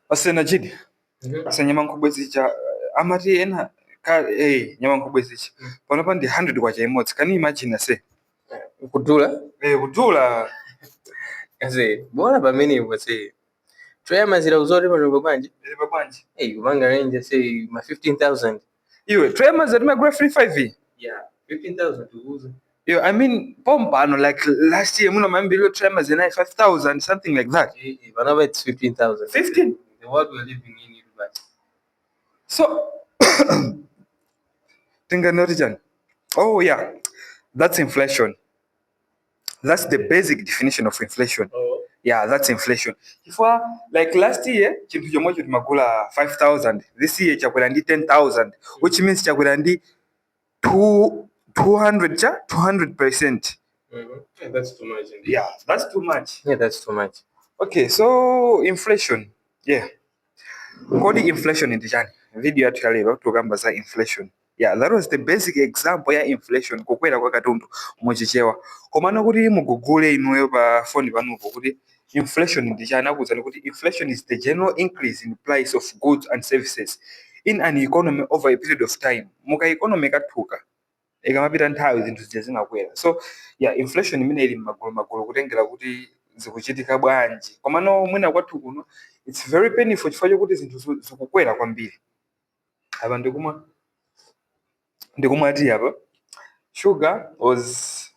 Asena chidi asa nyama nkhobwe zija amati ena ka nyama nkhobwe zija panopa ndi 100 kwacha imodzi. Can you imagine ase? Kudula. Kudula. Ase bola pamenepo se tray mazira uzoti panopo bwanji? Ili pa bwanji? Kupanga range se ma 15,000. Iwe, tray mazira timagula 35. Yeah, 15,000 tukuza. Yo, I mean, pompano, like last year muna mayambiriro tray mazira 5000, something like that. Panopa it's 15,000. 15? The world we're living in it, but So tinganoti chani? Oh yeah, that's inflation. That's the basic definition of inflation. Oh. Yeah, that's inflation. Chifukwa like last year chinthu chomwecho timagula 5000, this year chakwera ndi 10,000, which means chakwera ndi 2 200 cha 200%. Yeah, that's too much indeed. Yeah, that's too much. Yeah, that's too much. Okay, so inflation, yeah. Kodi inflation ndi chani? Video yathu ya lero tikukamba za inflation. Yeah, that was the basic example ya inflation, kukwera kwa katundu muchichewa. Komano kuti mugugule inuyo pa foni panupo kuti inflation ndi chani, akuwuzani kuti inflation is the general increase in price of goods and services in an economy over a period of time. Muka economy kathuka ikamapita nthawi, zinthu zija zimakwera. So yeah, inflation imene ili m'magulu magulu kutengera kuti zikuchitika bwanji. Komano mwina kwathu kuno it's very painful chifukwa chokuti zinthu zikukwera kwambiri. Apa ndikumwa tea apa. Sugar was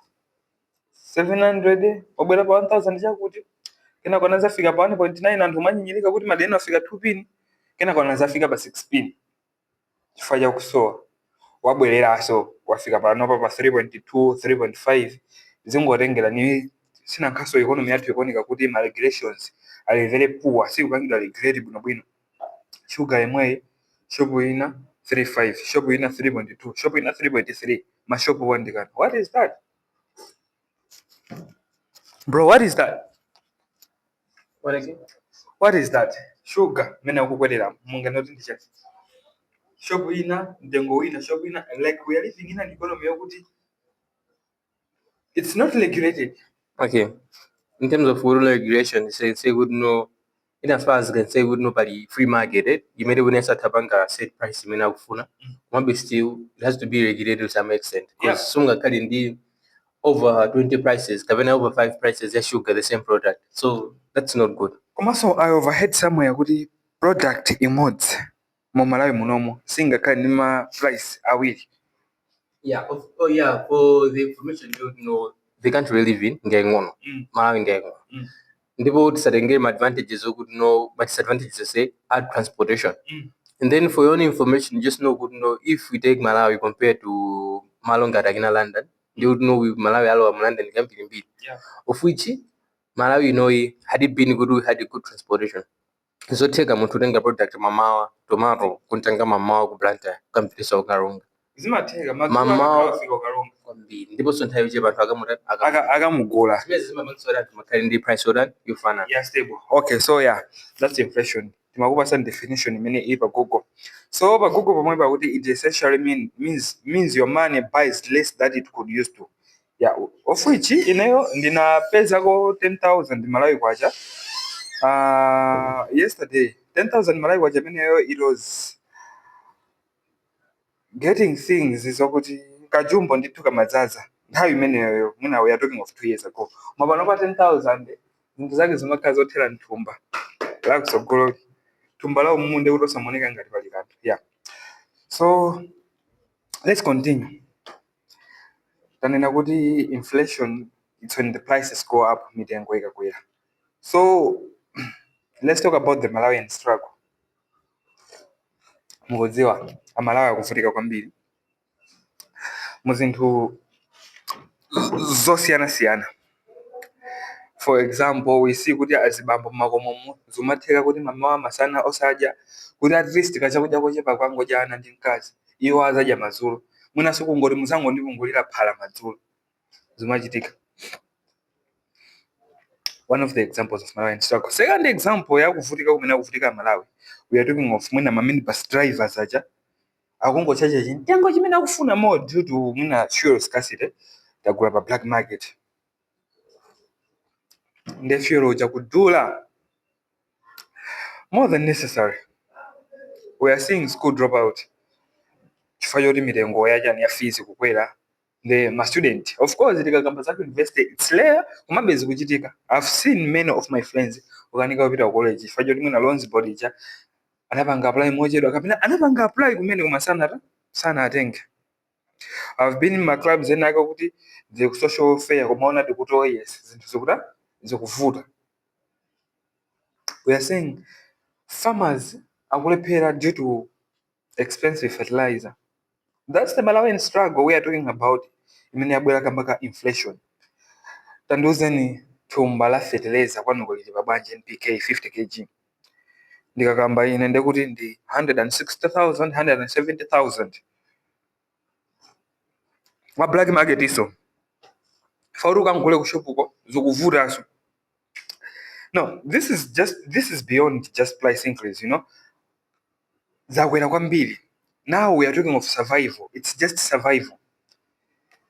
700, wabwera pa 1000 chakuti, kenako anazafika pa 1.9. Anthu manyinyirika kuti madeni afika 2 pin, kenako anazafika pa 6 pin chifukwa chakusowa. Wabwereranso wafika panopa pa 3.2, 3.5. Zingotengera ni sinankhaso economy yathu ikuoneka kuti ma regulations ali very poor, sikupangidwa regulate bwinobwino. Sugar yemweyi, shop ina 35, shop ina 3.2, shop ina 3.3, mashopu wandikana. What is that, bro? What is that? What again? What is that? Sugar mene akukwerera munganoti ndi chani? Shop ina mtengo wina, shop ina, like we are living in an economy yokuti it's not regulated. Okay. In terms of rural regulation, say would know in as far as can say would know pali free market, eh? Imene unesa tapanga set price imene akufuna. Maybe still it has to be regulated to some extent. Because sungakhale ndi over 20 prices, kapena over 5 prices ya sugar, the same product. So that's not good. Komanso I overheard somewhere kuti product imodzi mu Malawi munomo singakhale ndi ma price awiri. Yeah, oh yeah, for the information you know, the country we live in ngaying'ono. Malawi ngaying'ono. Ndipo tisatengere ma advantages okuti no, ma disadvantages say add transportation. And then for your own information, just know good know if we take Malawi compared to malo ngati akina London, they would know with Malawi alowa mu London kambirimbiri. Of which Malawi had it been good, we had a good transportation. Zotheka munthu utenga product mamawa, tomato kuntenga mamawa ku Blantyre kukampitisa kuKaronga. Zimatheka. Mamawa. Afika uKaronga. Kwambiri. Ndiponso nthawi yochepa anthu akamuta Akamugula. Zimene zimapangitsa kuti anthu makhale ndi price yotani, yofanana. Yeah, stable. Okay, so yeah, that's inflation. Timakupasa definition imene ili pa Google. So pa Google pomwe pakuti it essentially means your money buys less than it could used to. Yeah, of which ineyo ndinapezako 10,000 Malawi kwacha yesterday. 10,000 Malawi kwacha imeneyo, it was getting things zokuti kajumbo ndithu kamadzaza nthawi imeneyoyo. Mwina we are talking of 2 years ago. Mapano pa 10,000 zinthu zake zimakhala zothera mthumba lakusogolo, thumba la umunde kuti osamoneka ngati pali kanthu. Yeah, so let's continue. Tanena kuti inflation, it's when the prices go up, mitengo ikakwera. So let's talk about the Malawian struggle. Mukudziwa Amalawi akuvutika kwambiri mu zinthu zosiyanasiyana. For example, we see kuti azibambo mmakomomo zimatheka kuti mamawa, masana osadya, kuti at least kachakudya kochepa kwangodya ana ndi mkazi, iwo azadya madzulo. Mwinanso kungoti muzangondipungulira phala madzulo, zimachitika. One of the examples of Malawian struggle. Second example yakuvutika kumene akuvutika Malawi, we are talking of mwina ma minibus drivers aja akungochacha chimtengo chimene akufuna more due to mwina fuel scarcity. Tagula pa black market nde fuel uja kudula. More than necessary. We are seeing school dropout chifukwa choti mitengo yachani, ya fees kukwera. The ma student, of course, tikakamba za university, it's rare, komabe zikuchitika. I've seen many of my friends ukanika kupita ku college chifukwa choti mwina loans board ija anapanga apply mochedwa kapena anapanga apply kumene koma sanatenge. I've been in my clubs ena ake kuti the social welfare, kumaona kuti, oh yes, zinthu zikuta zikuvuta. We are saying farmers akulephera due to expensive fertilizer. That's the Malawian struggle we are talking about, imene yabwera kamba ka inflation. Tandiuzeni, thumba la fertilizer kwanuko lili pabwanji? NPK 50 kg, ndikakamba ine ndekuti ndi 160,000, 170,000 ma black market. Iso fauri ukangule kushopuko zikuvutaso. No, this is beyond just price increase. Zakwera kwambiri. Now we are talking of survival. It's just survival.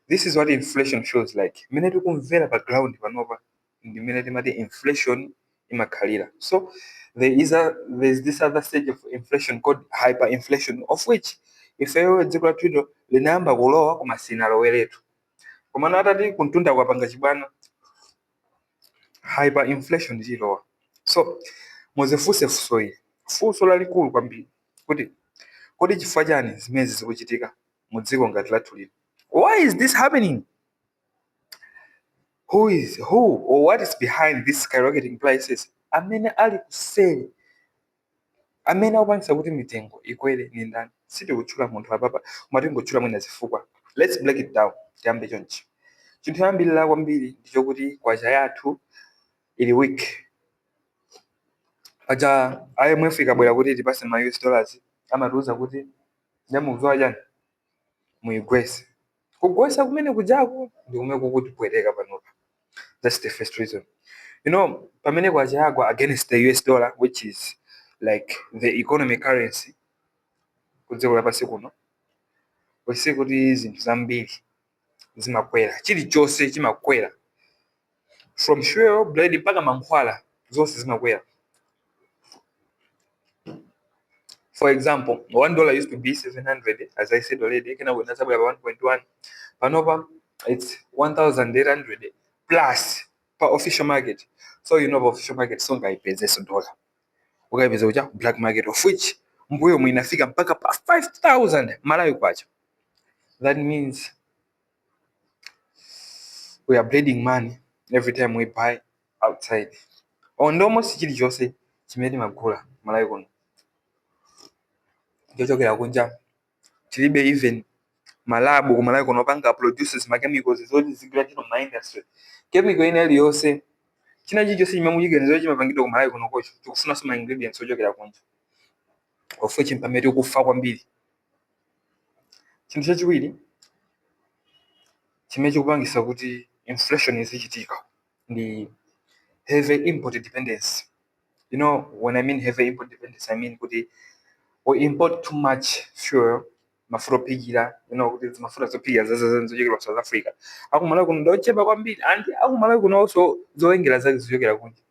This is what inflation feels like. Mmene tikumvera pa ground panopa ndi mmene timati inflation imakhalira. So there is this other stage of inflation called hyperinflation, of which ifeyo dziko lathu linayamba kulowa koma sinaloweretu. Komano atati kuntunda kwapanga chibwana, hyperinflation tilowa. So muzifunse funso ili, funso lalikulu kwambiri, kuti kodi chifukwa chani zimene zikuchitika mu dziko ngati lathu lino? Why is this happening? Who is who or what is behind these skyrocketing prices? Amene ali kuseri, amene akupangisa kuti mitengo ikwere ni ndani? Sitikutchula munthu apapa, koma tingotchula mwina zifukwa. Let's break it down. Tiyambe chonchi. Chinthu choyambirira kwambiri ndichokuti kwacha yathu ili weak. Paja IMF ikabwera kuti tipase ma US dollars, amatiuza kuti nyamukuzowa chani, muyigwese. Kugwesa kumene kujaku ndi kumene kukutipweteka panopa. That's the first reason. Pamene kwacha yagwa against the US dollar, which is like the economic currency ku dziko lapansi kuno, we kuti zinthu zambiri zimakwera, chilichonse chimakwera, from fuel, bread, mpaka mankhwala, zonse zimakwera. For example, $1 used to be 700, as I said already. Kenako inazabwera pa 1.1. Panopa it's 1800 plus pa official market. So pa official market sungaipezeso dollar, ukayipeza kucha black market, of which mbuyo mwinafika mpaka pa 5000 Malawi kwacha. That means we are bleeding money every time we buy outside. And almost chilichonse chimene timagula Malawi kuno chochokera kunja. Tilibe even ma lab ku Malawi kuno panga produces ma chemicals zoti zigwira ntchito ma industry. Chemical ina iliyonse, china chilichonse chimene muchiganizo chimapangidwa ku Malawi kuno kocho, tikufunanso ma ingredients ochokera kunja, of which pamene tikufa kwambiri. Chinthu chachiwiri chimene chikupangisa kuti inflation izichitika ndi heavy import dependence. When I mean heavy import dependence, I mean kuti we import too much fuel, mafuta ophikira. Kuti mafuta zophikira zochokera ku South Africa, akumalawi kuno ndochepa kwambiri, and akumalawi kunonso zowengera zake zichokera kunja.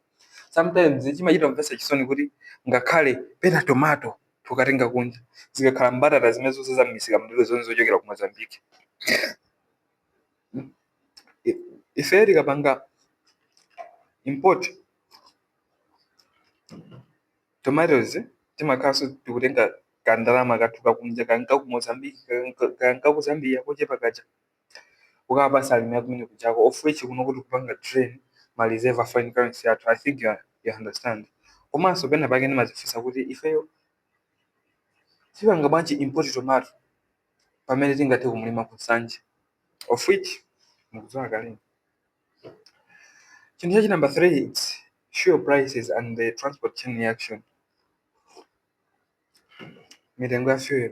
Sometimes chimachita kumvetsa chisoni kuti ngakhale pena tomato tukatenga kunja, zikakhala mbatata zimene zonse za m'misika mndilo zonse zochokera ku Mozambique. Ife tikapanga import tomatoes, timakhalanso tikutenga kandalama kathu kakunja, kanka ku Mozambique, kanka ku Zambia, kochepa kaja, ukapasa alimi akumene kujako, of which kuno kuti kupanga drain ma reserve a foreign currency yathu. I think you understand. Komanso pena pake ndimazifunsa kuti ifeyo tipanga bwanji import tomato pamene tingathe kumulima ku Nsanje, of which mukudziwa kale. Chinthu chachi number three, it's fuel prices and the transport chain reaction. Mitengo ya fuel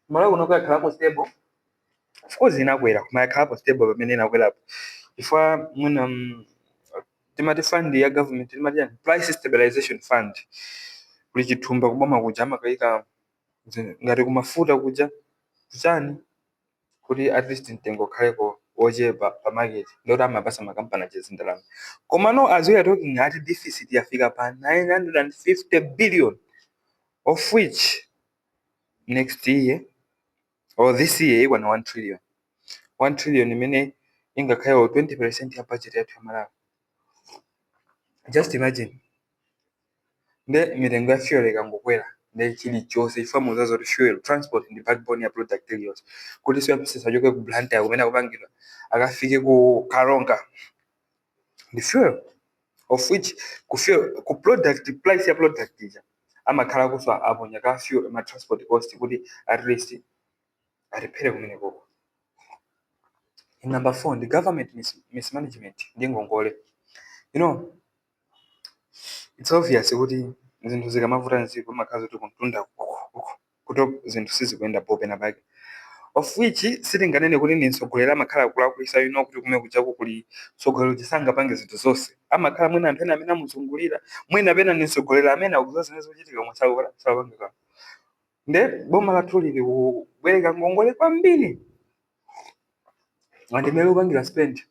Malawi kuno yakhalapo stable. Of course inakwera, koma yakhalapo stable pamene inakwerapo chifukwa mwina timati fund ya government, timati yani, price stabilization fund, kuli chithumba kuboma kuja amakayika ngati kumafuta kuja kuchani, kuti at least mtengo ukhaleko wochepa pa market, ndoti amapasa makampani aja zindalama. Komano as we are talking, ati deficit yafika pa 950 billion, of which next year or this year ikwana 1 trillion. 1 trillion imene ingakhale 20% ya budget yathu ya Malawi. Just imagine. Nde mitengo ya fuel ikangokwera, nde chilichonse, chifukwa muzaza kuti fuel, transport ndi backbone ya product iliyonse, kuti siwapsesa achoke ku Blantyre kumene akupangidwa akafike ku Karonga ndi fuel, of which ku fuel, ku product price ya product ija amakhala kuso aponya ka fuel, ma transport cost, kuti at least atiphere kumene koko. Number four ndi government mismanagement ndi ngongole. It's obvious kuti zinthu zikamavuta mdziko, makhala kuti kuntunda uku kuti zinthu sizikuyenda po pena pake, of which sitinganene kuti ndi mtsogoleri amakhala akulakwisa. Kuti kumene kuchako kuli mtsogoleri uja sangapange zinthu zonse, amakhala mwina anthu ena amene amuzungulira, mwina pena ndi mtsogoleri amene akudziwa zimene zikuchitika koma sakupanga kanthu. Nde boma lathu lili kubwereka ngongole kwambiri, andimene kupangira spend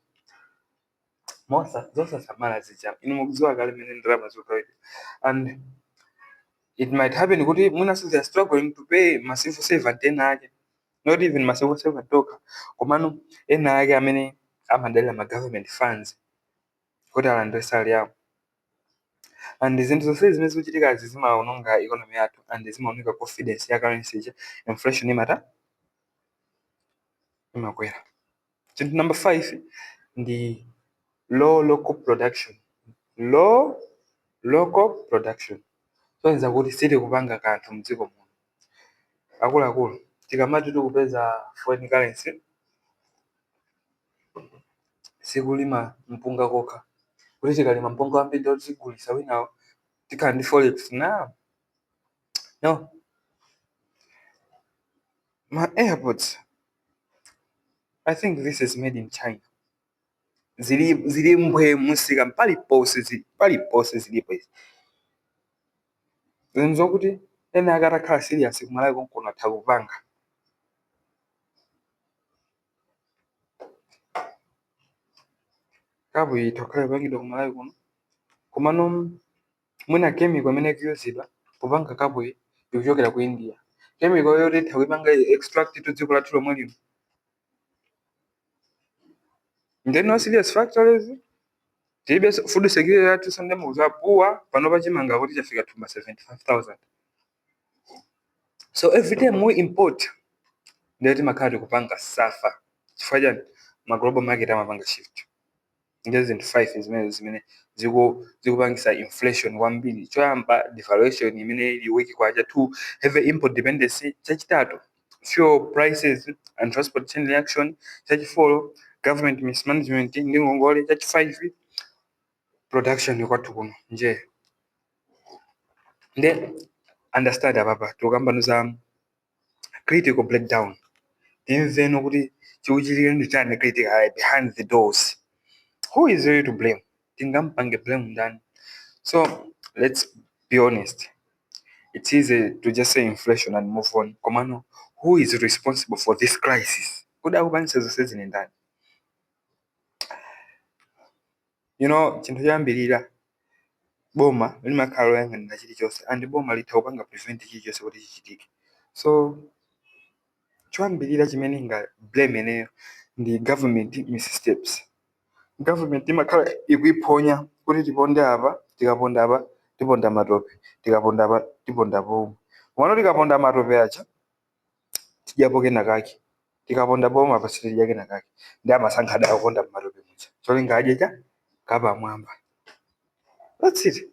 mosa zosasamala zija. Inu mukudziwa kale mmene ndalama zikukhalira, and it might happen kuti mwinanso they are struggling to pay ma civil servant ena ake, not even ma civil servant okha, komano ena ake amene amadalira ma government funds kuti alandire salary yawo. And zinthu zonse zimene zikuchitikazi zimaononga economy yathu and zimaononga confidence ya currency ija. Inflation imata imakwera. Chinthu number five ndi low local production. Low local production soneza kuti sitikupanga kanthu mdziko muno. Akuluakulu, tikamati tikupeza foreign currency, sikulima mpunga kokha, kuti tikalima mpunga wambiri ndiye tigulisa winawo tikhala ndi forex. Na no, ma airports, I think this is made in China, zili mbwe musika paliponse, paliponse zilipo izi. Zinthu zokuti ena akatakhala serious kumalawi konkuno atha kupanga. Kapu iyi itha kupangidwa kumalawi kuno, komano mwina chemical imene ikuyuzidwa popanga kapu iyi ikuchokera ku India, chemical yoti itha kuipanga extract to dziko lathu lomwe lino. Then no serious factories, tilibe food security yathu. Sande mukuzapuwa pano pachimanga kuti chafika thumba 75,000. So every time we import, ndiye timakhala tikupanga suffer. Chifukwa chani? Ma global market amapanga shift. Ndiye zinthu 5 zimene zikupangisa inflation kwambiri: choyamba, devaluation imene ili weak kwacha; two, heavy import dependency; chachitatu, fuel prices and transport chain reaction; chachi four, government mismanagement ndi ngongole; chachi 5, production kwathu kuno nje. Nde understand, apapa tikukambano za critical breakdown. Timveno kuti chikuchitika ndi chani critical behind the doors. Who is really to blame? Tingampange blame ndani? So let's be honest, it's easy to just say inflation and move on, komano who is responsible for this crisis? Kodi akupangisa zonse zine ndani? Chinthu choyambirira, boma limakhala loyang'anira chilichonse and boma litha kupanga prevent chilichonse kuti chichitike. So choyambirira chimene inga blame ineyo ndi government missteps. Government imakhala ikuiphonya kuti tiponde apa, tikaponda apa tiponda matope, tikaponda apa tiponda pomwe, komano tikaponda matope aja tidyapo kena kake, tikaponda pomwe apa sitidya kena kake. Ndi amasankha ada kuponda mmatope muja, cholinga adye cha kapamwamba. That's it.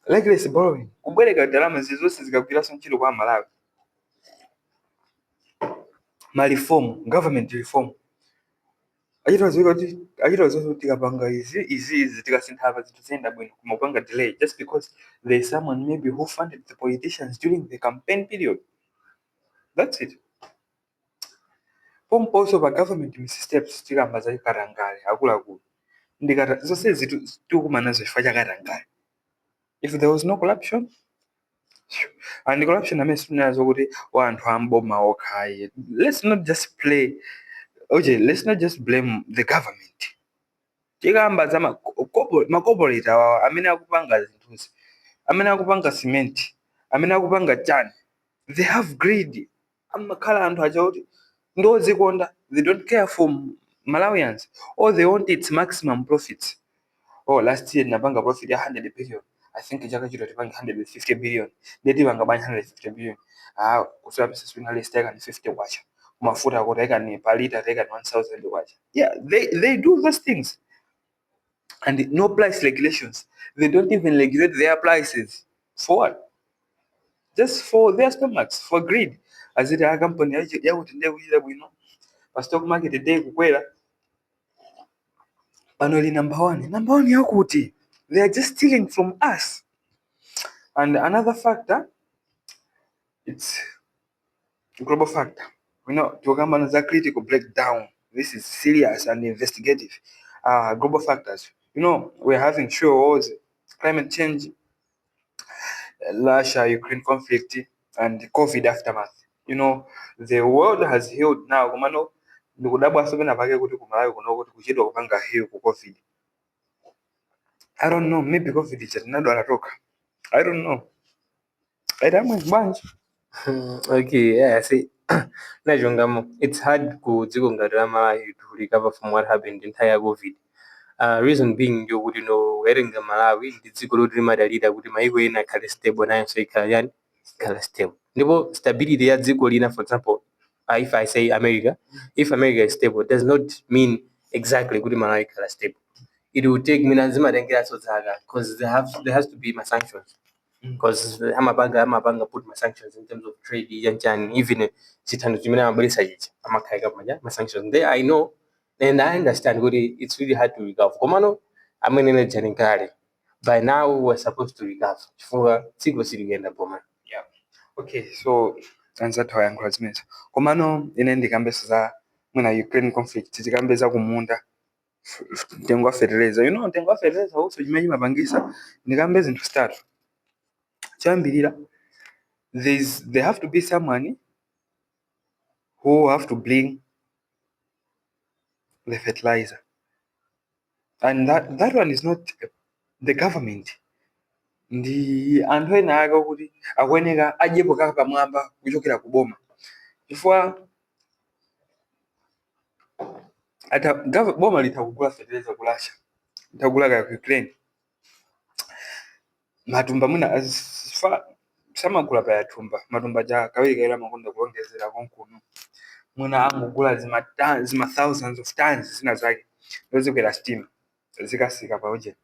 Reckless borrowing, kubwereka ndalama zizonse zikagwiranso ntchito kwa Malawi. Ma reform, government reform achita kuti achita kuti tikapanga izi, izi, izi, tikasintha apa zinthu ziyenda bwino, koma kupanga delay just because there is someone maybe who funded the politicians during the campaign period. That's it. Pomponso pa government missteps tikamba za katangale. Akuluakulu, ndikata zonse tikumana nazo chifukwa cha katangale. If there was no corruption, and corruption amene sinazo kuti wa anthu amboma okhayi, let's not just play Okay, let's not just blame the government. Tikamba za ma corporate awawa amene akupanga zinthuzi, amene akupanga cement, amene akupanga chani, they have greed. Amakhala anthu aja kuti ndi odzikonda. They don't care for Malawians. All they want, it's maximum profits. Oh, last year tinapanga profit ya 100 billion. I think chaka chino tipange 150 billion. Ndiye tipanga bwanji 150 billion? Ah, kusowa pesa swingalist taikani 50 kwacha kumafuta ako, taikani pa lita, taikani 1000 kwacha. Yeah, they do those things and no price regulations. They don't even regulate their prices. For what? Just for their stomachs, for greed. Aziti a company yakuti ndiye kuchita bwino pa stock market, ndiye kukwera pano ili number one. Number one yakuti they are just stealing from us. And another factor, it's global factor. Tikamba za critical breakdown. This is serious and investigative. Global factors, we're having sure wars, climate change, Russia Ukraine conflict and COVID aftermath. The world has healed now, komano ndikudabwanso pena pake kuti kumalawi kuno kuti kuchedwa kupanga heal ku COVID. I don't know, maybe COVID ija tinadwala tokha. I don't know. Aitamwe bwanji? Okay, yeah, see, nachongamo it's hard ku dziko ngati la Malawi to recover from what happened in nthawi ya COVID. Reason being ndiyokuti no werenga Malawi ndi dziko loti limadalira kuti maiko ena akhale stable, nayonso ikhala yani, ikhala stable. Ndipo stability ya dziko lina, for example, if I say America, if America is stable, does not mean exactly kuti Malawi ikhala stable. It will take mina zimatengeranso zaka because there has to be ma sanctions, because amapanga put ma sanctions in terms of trade yanchani, even chithandizo chimene amabweresa chicha amakhalika paja ma sanctions there. I know and I understand kuti it's really hard to recover, komano amene nejani kale by now we're supposed to recover chifukwa dziko silikuyenda boma. Yeah. Okay, so anzathu ayankhula zimenezo, komano ine ndikambenso za mwina Ukraine conflict, tikambe za kumunda, mtengo wa fertilizer. Mtengo wa fertilizer also chimene chimapangisa, ndikambe zinthu zitatu. Choyambirira, there have to be someone who have to bring the fertilizer, and that one is not the government. Ndi anthu ena ake okuti akuyeneka adyepo kaka pamwamba kuchokera ku boma, chifukwa ata boma litha kugula fertilizer ku Russia, litha kugula kaya ku Ukraine matumba mwina samagula pa yathumba matumba ja kawiri kawiri amakonda kulongezera konkuno. Mwina angogula zima thousands of tons zina zake, zozikwera sitima zikasika pa uje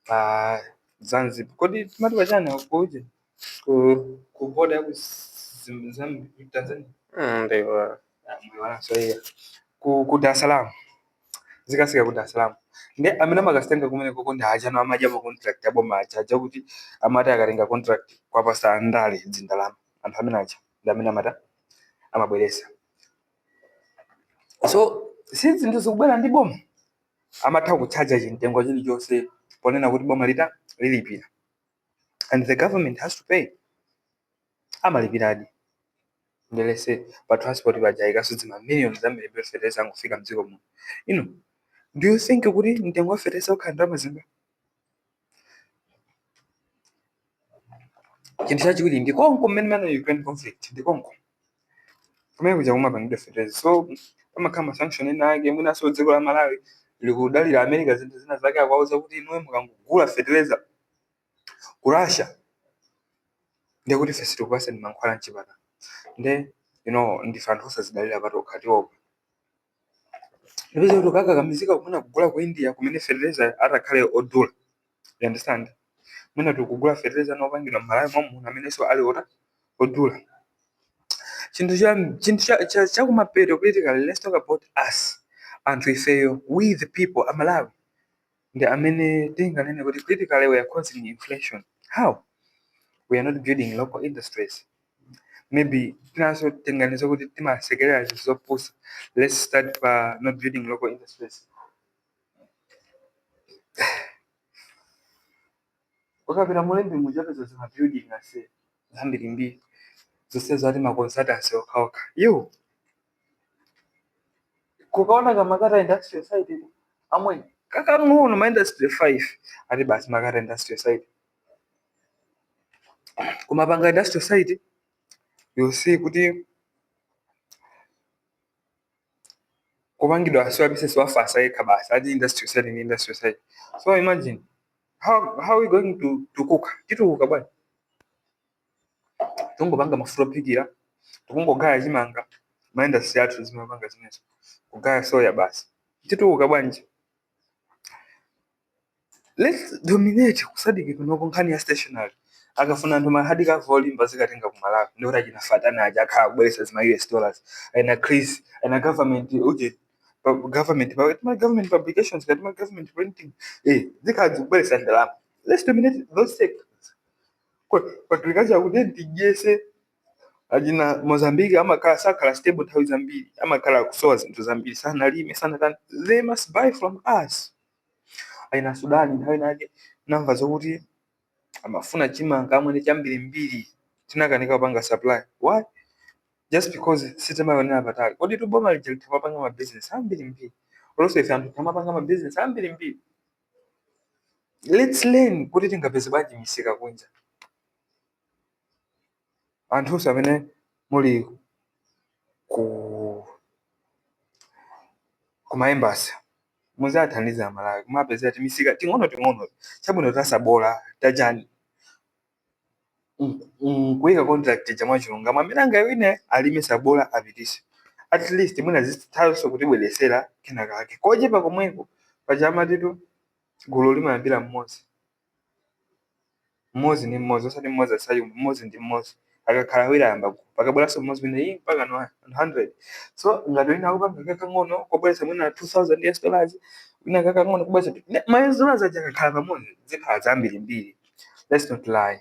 pa Zanzibar. Kodi timati pachani ku uje ku border ya ku Zambia, Tanzania? Ndiwa. Ah, mwiwalanso iya ku Dar es Salaam, zikasika ku Dar es Salaam. Ndi amene amakasitenga kumene koko ndi aja amadya ma contract aboma aja, aja kuti amati akatenga contract kwapasa andale dzindalama. Anthu amene aja ndi amene amata amabweresa. So si zinthu zikubwera ndi boma, amatha kutchaja chimtengo chilichonse ponena kuti boma lita lilipira, and the government has to pay. Amalipiradi. Ndelese pa transport paja ikaso zima millions zambiri fertilizer angofika mdziko muno. Ino do you think kuti mtengo wa fertilizer ukhala ndalama zingati? Chinthu chachiwiri, ndi konko mmene mana Ukraine conflict, ndi konko kumene kuja kumapangidwa fertilizer. So pamakhala ma sanction ena ake, mwinanso dziko la Malawi likudalira America zinthu zina zake, akuwauza kuti inuwe mukangogula fertilizer ku Russia ndiye kuti ife sitikupasani mankhwala mchipatala. Nde ndife anthu osazidalira patokha, tiopa ndipeza kuti ukakakamizika kumene kugula ku India kumene fertilizer atakhale odula. You understand? Mwina tikugula fertilizer nopangidwa m'Malawi mwamuno amenenso ali ota odula. Chinthu chakumapeto, critically, let's talk about us, anthu ifeyo, we the people, Amalawi ndi amene tinganene kuti critically we are causing inflation. How? We are not building local industries. Maybe tinaso tinganize kuti timasekerera zinthu zopusa. Let's start by not building local industries. Ukapita mulembi mujapeza zima building ase zambirimbiri zonse zati ma consultancy okhaokha. You Kukaona ka Makata Industrial Site amwe kakang'ono, ma industry 5 ati basi Makata Industrial Site. Kumapanga industrial site, you see kuti kupangidwa soya pieces, wafasa yekha basi, ati industrial site ni industrial site. So imagine how we going to cook. Titukuka bwana? Tungopanga mafuta ophikira, tikungogaya chimanga, ma industry athu zimapanga zimenezo, kugaya soya basi. Titukuka bwanji? Let's dominate ku SADC kunoko. Nkhani ya stationery, akafuna anthu ma hard cover olimba, zikatenga ku Malawi. Ndikuti achina Fatana aja akhala kubweretsa zima US dollars, aina Chris, aina government uje, government ma government publications, kati ma government printing, zikhala zikubweretsa ndalama. Let's dominate those sectors. Kwa agriculture, kuti tidyese achina Mozambique, amakhala sakhala stable nthawi zambiri, amakhala kusowa zinthu zambiri, sanalime, sanatani, they must buy from us. Aina Sudan, nthawi inake namva zokuti amafuna chimanga amwene chambirimbiri, tinakanika kupanga supply. Why? Just because sitimayonera patali. Kodi tuboma lija timapanga ma business ambirimbiri, olonso ife anthu timapanga ma business ambirimbiri. Let's learn kuti tingapeze bwanji misika kunja. Anthunso amene muli ku kuma embassy, muzathandiza Malawi kumapezera timisika ting'ono ting'ono, chabwino tasabola tachani, kuyika contract chamwa chilungamo, amene angawine alime sabola apitise. At least mwina zithanso kutibweresera kena kake kochepa komweko. Pachamatitu gulu limayambira mmodzi, mmodzi ndi mmodzi, osati mmodzi asayuma, mmodzi ndi mmodzi. Akakhala awiri ayamba gulu, pakabweranso mmodzi wina, iyi mpaka no 100. So ngati wina akupanga kakang'ono kobweretsa mwina 2000 US dollars, wina kakang'ono kubweretsa ma US dollars aja, akakhala pamodzi zikhala zambirimbiri. Let's not lie.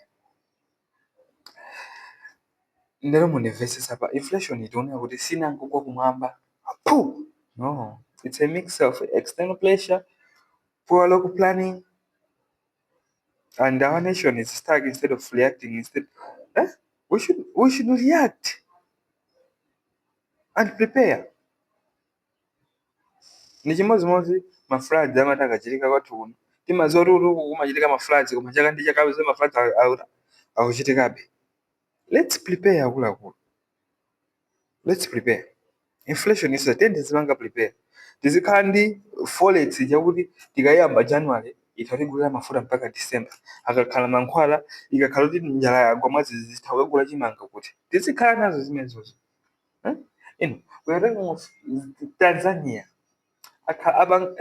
Ndero mundimvesesa, pa inflation tionera kuti sinangogwa kumwamba pu. No, it's a mix of external pressure, poor local planning, and our nation is stuck instead of reacting. Instead, eh? We should react and prepare. Ni chimodzimodzi ma floods amati akachitika kwathu kuno, timadziwa kuti uku kumachitika ma floods, koma chaka ndi chaka ma floods akuchitikabe. Let's prepare, akuluakulu, let's prepare. Inflation is tende zimanga prepare, tizikhala ndi forex chakuti tikayamba January itatigulira mafuta mpaka December, akakhala mankhwala, ikakhala kuti njala yagwa mwadzidzidzi, zitha kukagula chimanga kuti tizikhala nazo zimenezozo, eh? Ino we are talking of Tanzania, akhala abang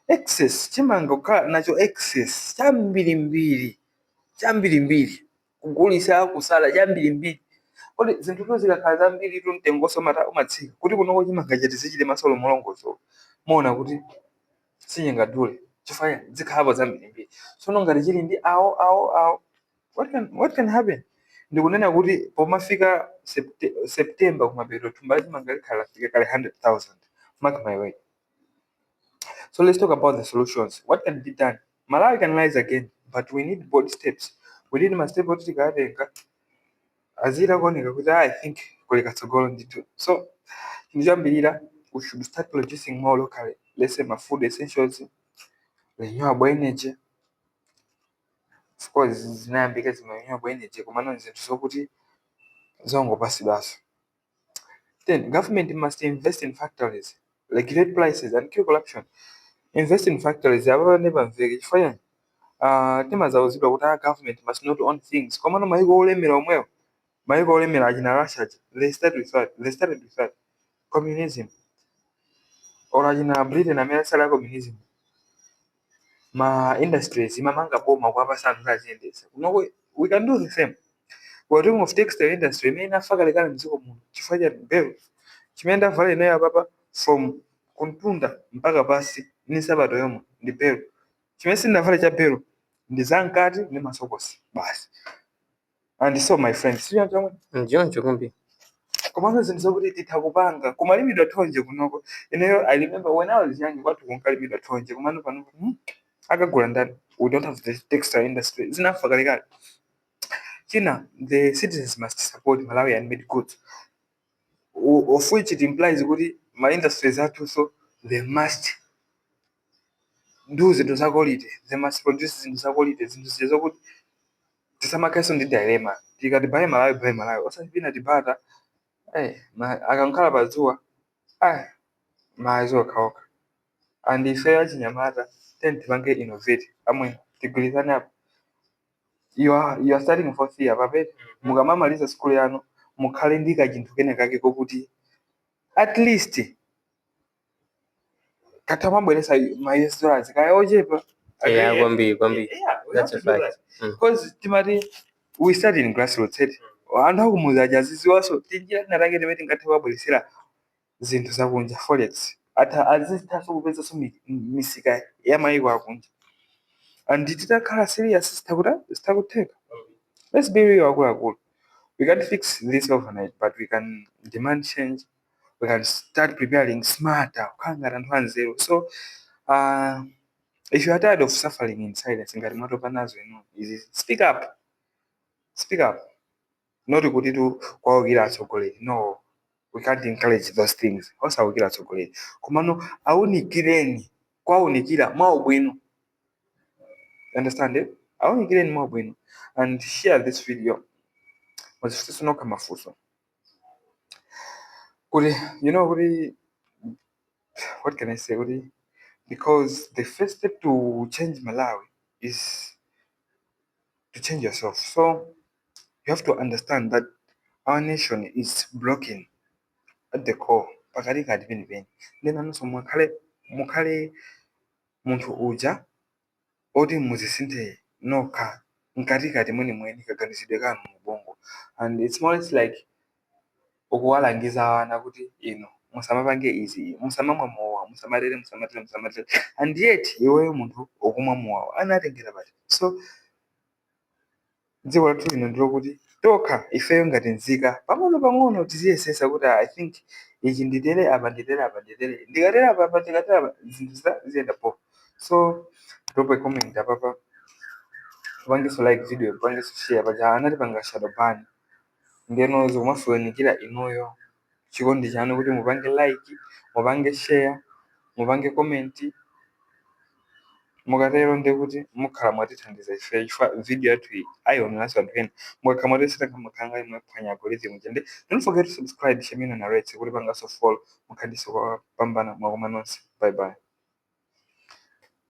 excess chimanga, kukhala nacho excess chambirimbiri, chambirimbiri, kugulisa kusala chambirimbiri. Kodi zinthuzo zikakhala zambiri tu, mtengonso umatsika. Kuti kunoko chimanga chati zichite masolo molongosola, muona kuti sichingadule chifukwa zikhalapo zambirimbiri. Tsono ngati chili ndi awo awo awo, what can happen? Ndikunena kuti pomafika September kumapeto, thumba la chimanga likhala lafika kale 100,000, mark my word. So let's talk about the solutions. What can be done? Malawi can rise again, but we need bold steps. We need ma step oti tikatenga azira kuoneka kuti, "Ah, I think kuli katsogolo ndithu." So chinthu choyambirira, we should start producing more locally. Let's say ma food essentials, renewable energy. Of course zinayambika zima renewable energy, komano zinthu zokuti zongopasidwaso. Then government must invest in factories, regulate prices and kill corruption. Invest in factories, apa nepamveke chifukwa chani? Timazauzidwa kuti ah, government must not own things, komano maiko olemera omwewo, maiko olemera achina Russia aja, they start with what? They started with what? Communism. Or achina Britain amene asala communism, ma industries imamanga boma kuwapasa anthu kuti aziyendetsa. Kunoko we can do the same. We are talking of textile industry imene inafa kalekale mdziko muno. Chifukwa cha belo chimene ndavala ineyo apapa, from kuntunda mpaka pasi ni nsapato yomwe ndi belo. Chimene sindinavala cha belo ndi zamkati ndi masokosi basi. And so, my friend, siyo chomwe? Njonjo kumbi. Komano zinthu zokuti titha kupanga, kumalimidwa thonje kunoko. Ineyo I remember when I was young, kwathu kunkalimidwa thonje, komano pano akagula ndani? We don't have the textile industry, zinafa kalekale. China, the citizens must support Malawian made goods. Of which it implies kuti ma industries athu, so they must do zinthu za quality, they must produce zinthu za quality, zinthu zija zokuti tisamakhalenso ndi dilemma. Tikati buy Malawi, buy Malawi, osati peanut butter akankhala padzuwa mazi okhaokha. And ife achinyamata, then tipange innovate. Amwe tigwirizane apo. You are starting fourth year papete. Mukamamaliza school yanu, mukhale ndi kachinthu kene kake kokuti at least katha mabweresa ma US dollars kaya ochepa. Yeah, kwambiri kwambiri. Yeah, we That's have a to do fact. that. Because timati we start in grassroots, eti anthu akumuzi aja aziziwaso tinjira tinatake timene tingathe kuwabweresera zinthu zakunja, forex, atha azithanso kupezanso misika ya mayiko akunja. And titakhala serious, zithakuta zithakutheka. Let's be real, akuluakulu, we can't fix this overnight, but we can demand change. We can start preparing smarter, kukhala ngati anthu anzeru. So if you are tired of suffering in silence, ngati mwatopa nazo inu izi, speak up, speak up. Not kuti tu kwawukira atsogoleri, no, we can't encourage those things. Osawukira atsogoleri, komano awunikireni, kwawunikira mwaubwino. Understand it? Awunikireni mwaubwino. And share this video. Muzifunse nokha mafunso kuti kuti what can I say, kuti because the first step to change Malawi is to change yourself. So you have to understand that our nation is broken at the core, pakatikati penipeni. Then anonso mukhale munthu uja oti muzisinthe nokha mkatikati mwenimweni, kaganizidwe kanu mubongo. And it's more or less like ukuwalangiza ana kuti ino musamapange izi, musamamwe mowa, musamatere, musamatere, musamatere, and yet iweyo munthu ukumwa mowa, anatengera pati? So dziko lathu lino ndilokuti tokha ifeyo ngati nzika, pang'ono pang'ono tiziyesesa kuti, "Ah, I think ichi nditere apa, nditere apa, nditere, ndikatere apa, apa ndikatere apa, zinthu ziyenda po." So drop a comment apapa, pangenso like video, pangenso share. Paja anatipanga shadow ban, ndeno zikumafunikira inuyo chikondi chanu kuti mupange like, mupange share, mupange comment. Mukatero ndikuti mukhala mwatithandiza ife, chifukwa video yathu iyi ayioneranso anthu ena. Mukakhala mwatitsata, mukhala ngati mwaphwanya algorithm. Chende don't forget to subscribe Shamina Narrates, kuti panganso follow, mukhandiso kupambana. Mwakoma nonse, bye bye.